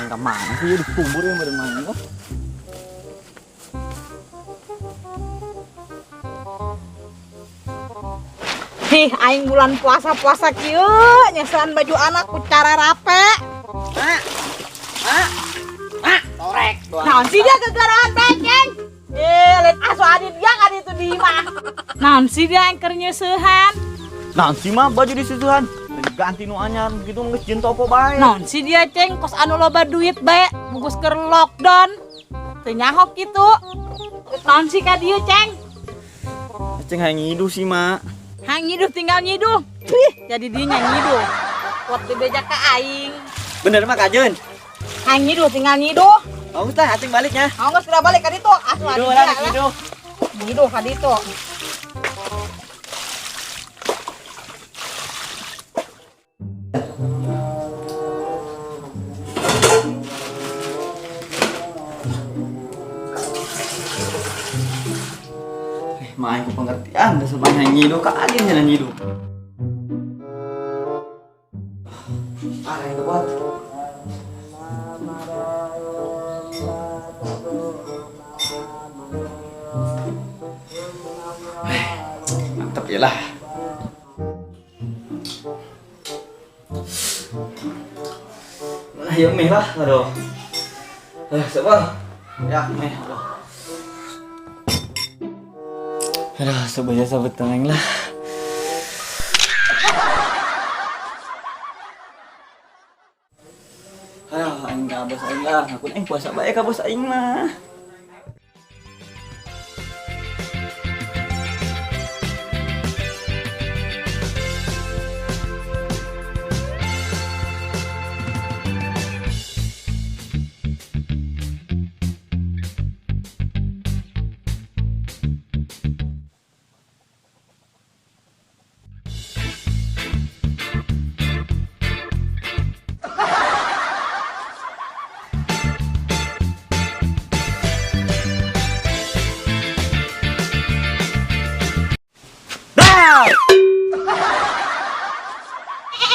Aing ka mana sih di kubur ya meureun main lah. Ih, aing bulan puasa-puasa kieu nyeselan baju anak ku cara rape. Mak. Mak. Mak, torek doang. Naon sih dia gegeran beceng? Eh, lihat asu adi dia kan itu di imah. Naon sih dia yang keur nyeusehan? Naon sih mah baju disusuhan. Ganti nu anyar gitu geus jeung topo bae. Naon sih dia ceng kos anu loba duit bae bungkus keur lockdown. Teu nyaho kitu. Naon sih ka dieu ceng? Ceng hayang ngiduh sih, Mak. Hang nyiduh tinggal nyiduh. Ih, jadi dinya nyiduh. Kuat dibeja ka aing. Bener mah kajeun. Hang nyiduh tinggal nyiduh. Oh, tah acing baliknya. Mau geus sudah balik ka ditu. Asu adi Ngiduh dia lah, lah. ngiduh. Nyiduh ka ditu. Eh, mah aing ku pengertian da sama hayang nyiduh ka ajeun nya nyiduh. Ah, aing kuat. Eh, mantap ya lah. Nah, yuk meh lah, aduh. Eh, siapa? Ya, meh, aduh. Aduh, sebanyak sabet tangan lah. Aduh, aing ka bos aing lah. Aku aing puasa bae ka bos aing mah.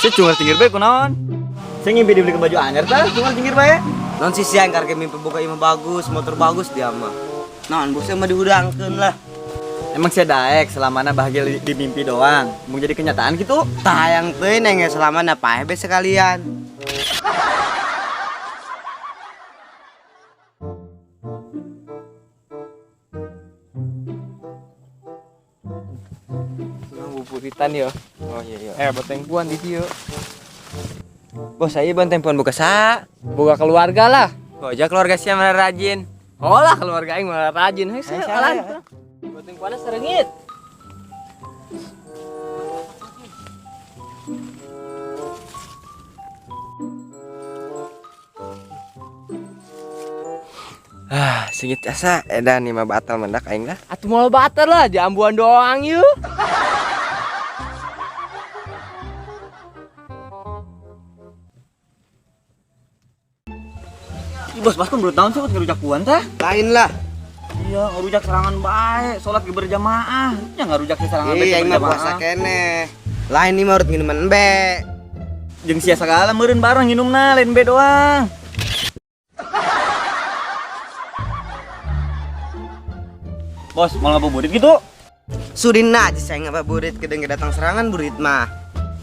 Saya cuma tinggal bae kunaon. Saya ngimpi dibeli baju anyar tah, cuma tinggal bae. Non sih siang karena mimpi boga imah bagus, motor bagus dia mah. Non bosnya mah dihudangkeun lah. Emang saya daek selamana bahagia di mimpi doang. Mau jadi kenyataan gitu? Tayang teuing neng selamana paeh be sekalian. Buburitan yo. Oh iya iya. Batengpuan di dieu. Bos saya bantempuan boga sa. Boga keluarga lah. Boja keluarga sia mana rajin. Oh lah keluarga aing mana rajin. Hei, Ayo, alan. ayo. Batengpuanna serengit. Ah, singit asa edan nih mah batal mendak aing lah. Atuh moal batal lah, jambuan doang yeuh. Ih, bos, bos kan baru tahun sih ngerujak kuan tah? Lain lah. Iya, ngerujak serangan bae, sholat ge berjamaah. Ya ngerujak serangan bae Iya, aing mah berjamaah. puasa keneh. Lain nih mah urut minuman embe. Jeung sia sagala meureun bareng nginumna, lain be doang. Bos, mau ngabuburit gitu? Sudin aja saya ngabuburit kedeng datang serangan burit mah.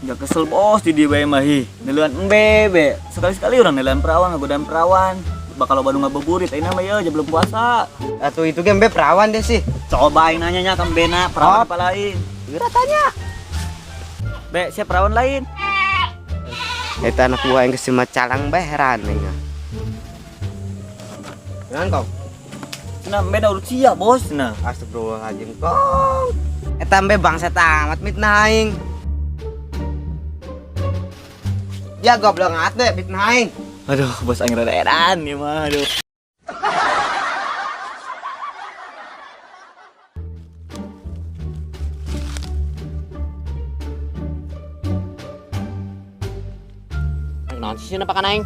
Nggak kesel bos di dia bae mah hi. Neluan embe be. Sekali-sekali orang neluan perawan ngagodaan perawan. Bakal loba nu ngabuburit ayeuna mah ye belum puasa. Atuh itu ge embe perawan deh sih. Coba aing nanya nya ka embena perawan apa lain. Geura tanya. Be, siap perawan lain. Eta anak buah yang kesima calang bae heran aing. Jangan kau. Nah, embe dah urut sia, bos. Nah. Astagfirullahaladzim, kong. Eta embe bangsat amat mitnah aing. Ya goblok amat deh mitnah aing. Aduh, bos aing rada edan ieu mah, aduh. Naon sih cenah pakan aing?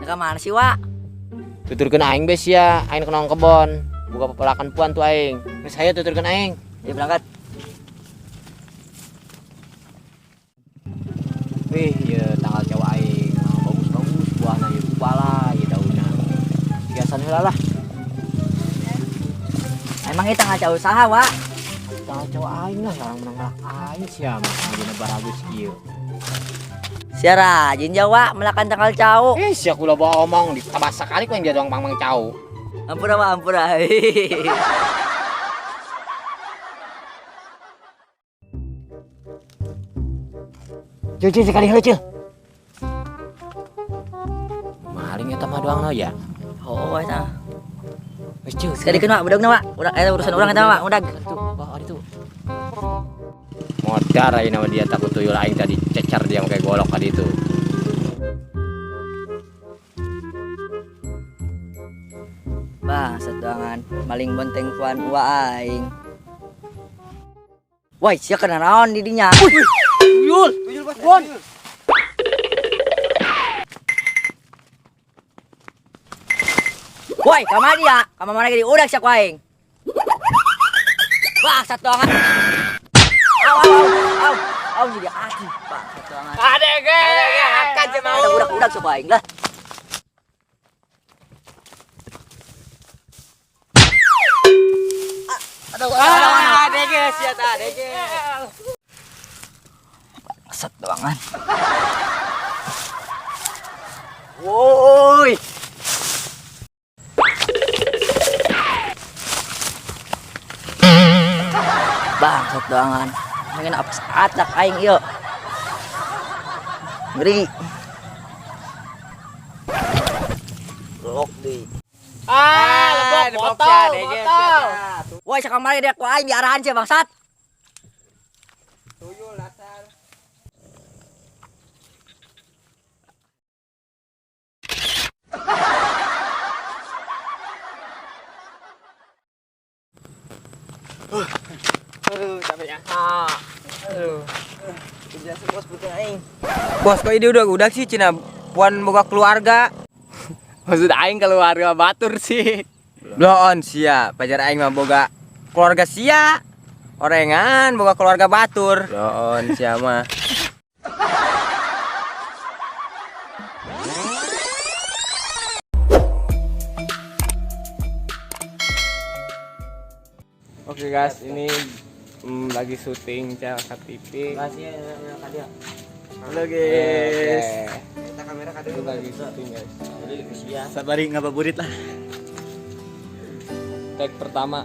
Ka mana sih, Wak? Tuturkeun aing be sia, aing kenong kebon. Buka pepelakan puan tuh aing. Geus hayu tuturkeun aing. Ya berangkat. Wih, ya tanggal Jawa aing. Nah, bagus-bagus buahna ieu kubala, ieu daun Tarosan heula lah. Emang kita ngaca usaha, Wak? Kacau aing lah, sekarang menang melak aing sia mah dina baragus kieu. Sia rajin ja, Wak, melakan tangkal cau. Eh, sia kula bawa omong ditabas sakali ku yang dia doang pang-pang cau. Ampura, Wak, ampura. Ceu, ceu, sekali heula, ceu. Maling eta mah doang ya. Oh, eta. Geus, ceu. Sekali keun, Wak, budagna, Wak. Urang eta urusan urang eta, Wak, udag. Tuh, wah, itu. Modar aing nama dia takut tuyul aing tadi cecar dia make golok tadi itu. Bangsat doangan, maling bonteng puan uwa aing. Woi, sia kena naon di dinya? Tuyul, Tuyul, Bos. Bon. Woi, ka mana dia? Ka mana ge diudag sia ku aing. Bangsat doangan. Au, au, au, au, jadi aki. Bangsat doangan. Ada ge, akan je Ada udak-udak sia ku aing lah. Aduh, aduh, Ada ge sia ta, ada ge. Bangsat doangan. Woi. Bangsat doangan. Mungkin apa acak aing ieu. Ngeri. Blok deui. Ah, lebok botol, botol. Woi, sakamari dia ku aing diarahan sia bangsat. Tuyul dasar. Aduh, capeknya. Aduh. Biasa bos bukan aing. Bos, kok ini udah sih cina puan boga keluarga. Maksud aing keluarga batur sih. Bloon sia, pacar aing mah boga keluarga sia. Orengan boga keluarga batur. Bloon sia mah. Oke guys, ini lagi syuting CLK TV. Halo guys. Itu lagi syuting guys. Sabari ngabuburit lah. Take pertama.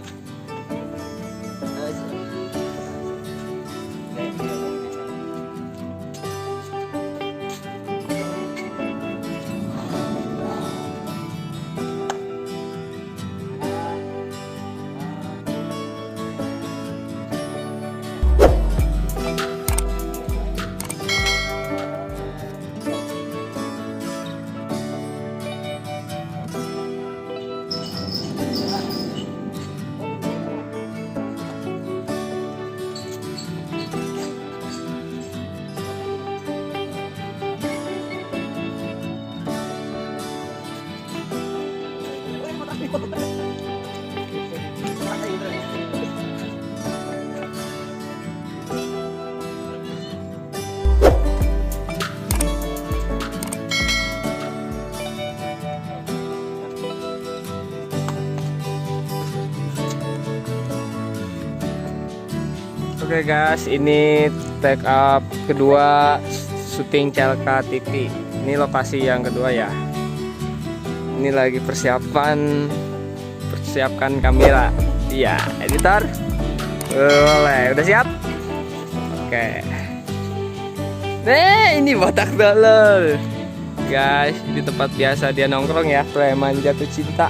Oke guys, ini take up kedua syuting CLK TV. Ini lokasi yang kedua ya. Ini lagi persiapkan kamera. Iya, editor. Boleh, udah siap? Oke. Nih, ini botak dulu. Guys, ini tempat biasa dia nongkrong ya, preman jatuh cinta.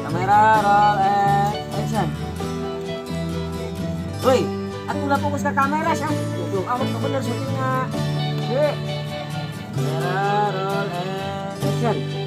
Kamera roll and action. Woi, aku lah fokus ke kamera sih. Tuh, amat bener syutingnya. Oke. Kamera roll and action.